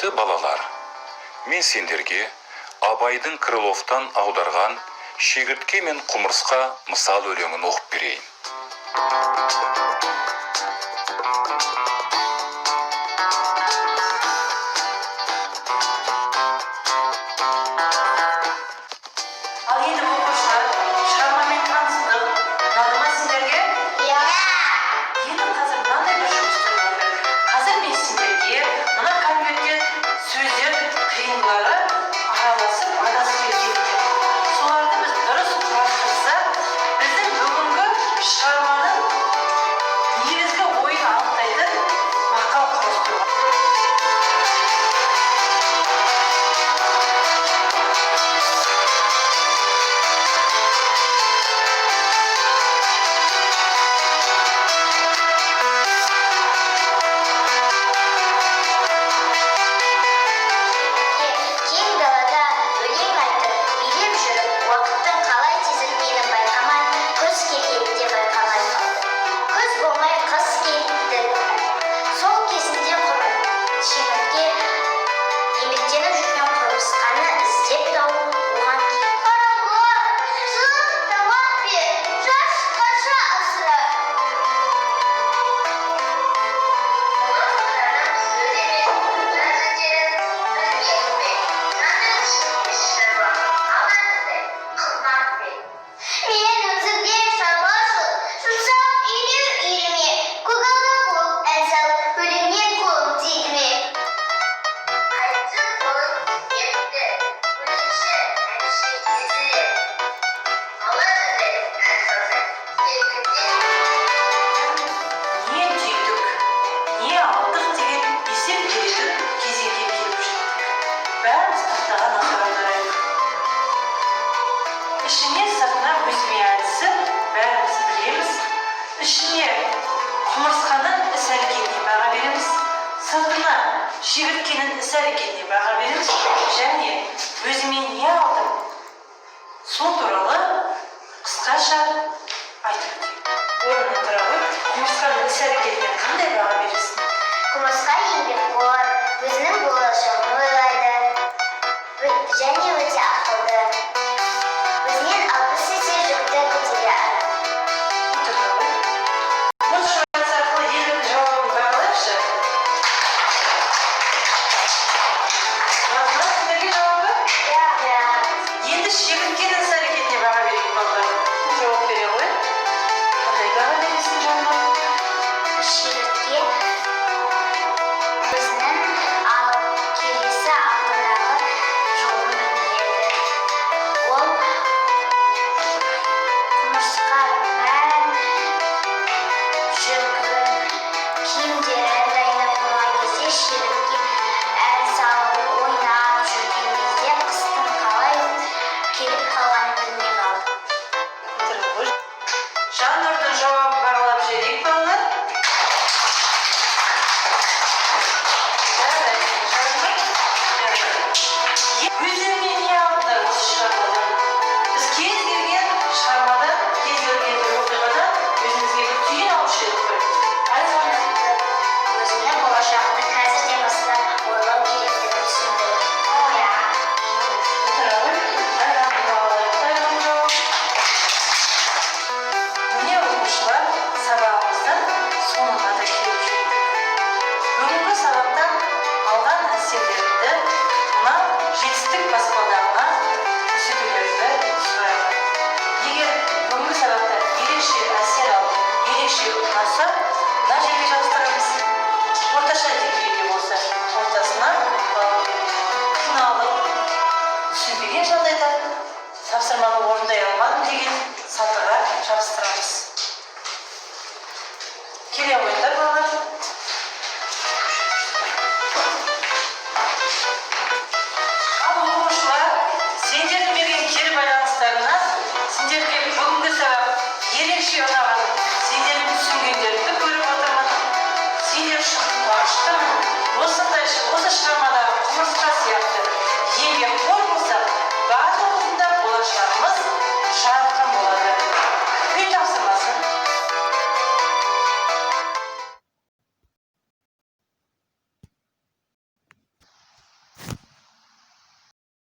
Құрметті балалар, мен сендерге Абайдың Крыловтан аударған «Шегіртке мен құмырсқа» мысал өлеңін оқып берейін. Ал енді, оқушылар, шығармамен таныстық. Ұнады ма сендерге? Иә. Енді қазір мынандай бір жұмыс болу керек. Қазір мен сендерге мына конвертте сөздер қиындылары араласып, адасып кеткен екен. Соларды біз дұрыс құрастырсақ, біздің бүгінгі шығарманың негізгі ойын анықтайтын мақал құрастыруға. Кең далада өлең айтып, билеп жүріп, уақыттың қалай тез өткенін байқамай, күз келгенін де байқамай қалды. Күз болмай, қыс келді. Сол кезінде шегіртке еңбектеніп жүрген құмырсқаны іздеп тауып, оған: «Қарақұлақ, жылы тамақ бер, жас шыққанша асыра». «Мен өзімде шаруа жоқ, жұмсақ үйлі үйірме, көгалда қуып, ән салып, өлеңнен қолым тиді ме?» Қайтты қолың кетті, өлеңші, әнші езілер. Алады ән салса, келгенде. Не түйдік, не алдық деген есеп беретін кезеңге келіп жеттік. Бәріміз тақтаға назар аударайық. Ішіне, сыртына, өзіме әдісі бәріміз білеміз. Ішіне құмырсқаның іс әрекетіне баға береміз, сыртына шегірткенің іс әрекетіне баға береміз және өзіме не алдым, сол туралы қысқаша айтып өтейік. Орнынан тұра ғой. Құмырсқаның іс әрекетіне қандай баға бересің? Құмырсқа еңбекқор, өзінің болашағын ойлайды және өте ақылды. Өзінен 60 есе жүкті көтере алады. Отыра ғой. Осы әдіс арқылы Ерліктің жауабын бағалайықшы. Ұнады ма сендерге жауабы? Иә. Енді шегірткенің іс әрекетіне баға берейік, балалар. Жауап бере ғой. Қандай баға бересің, жаным? Шегіртке өзінің ал келесі алдындағы жолын біледі. Ол құмырсқа бәрін, жүгін, киімдерін дайындап қойған кезде, шегіртке ән салып, ойнап жүрген кезде қыстың қалай келіп қалғанын білмей қалды. Отыра ғой. Жаннұрдың жауабын бағалап жіберейік, балалар. Жарайды, Жаннұр. Жарайды. Өздеріңе не алдыңдар осы шығармадан? Біз кез келген шығармадан, кез келген бір оқиғадан өзімізге бір түйін алушы едік қой. Айза. Өзінің болашағын қазірден бастап ойлау керектігін түсінді. Иә. Отыра ғой. Айғанның бағалайық, Айғанның жауабын. Міне, оқушылар, сабағымыздың соңына да келіп жеттік. Бүгінгі сабақтан алған әсерлеріңді мына жетістік баспалдағына көрсетулеріңді сұраймын. Егер бүгінгі сабақта ерекше әсер алып, ерекше ұнаса, мына жерге жабыстырамыз. Орташа деңгейде болса, ортасына балл береміз. Қиналып, түсінбеген жағдайда тапсырманы орындай алмадым деген сатыға жабыстырамыз. Келе қойыңдар, балалар. Ал, оқушылар, сендердің берген кері байланыстарына, сендерге бүгінгі сабақ ерекше ұнаған, сендердің түсінгендеріңді көріп отырмын. Сендер үшін қуаныштымын. Осындай осы шығармадағы құмырсқа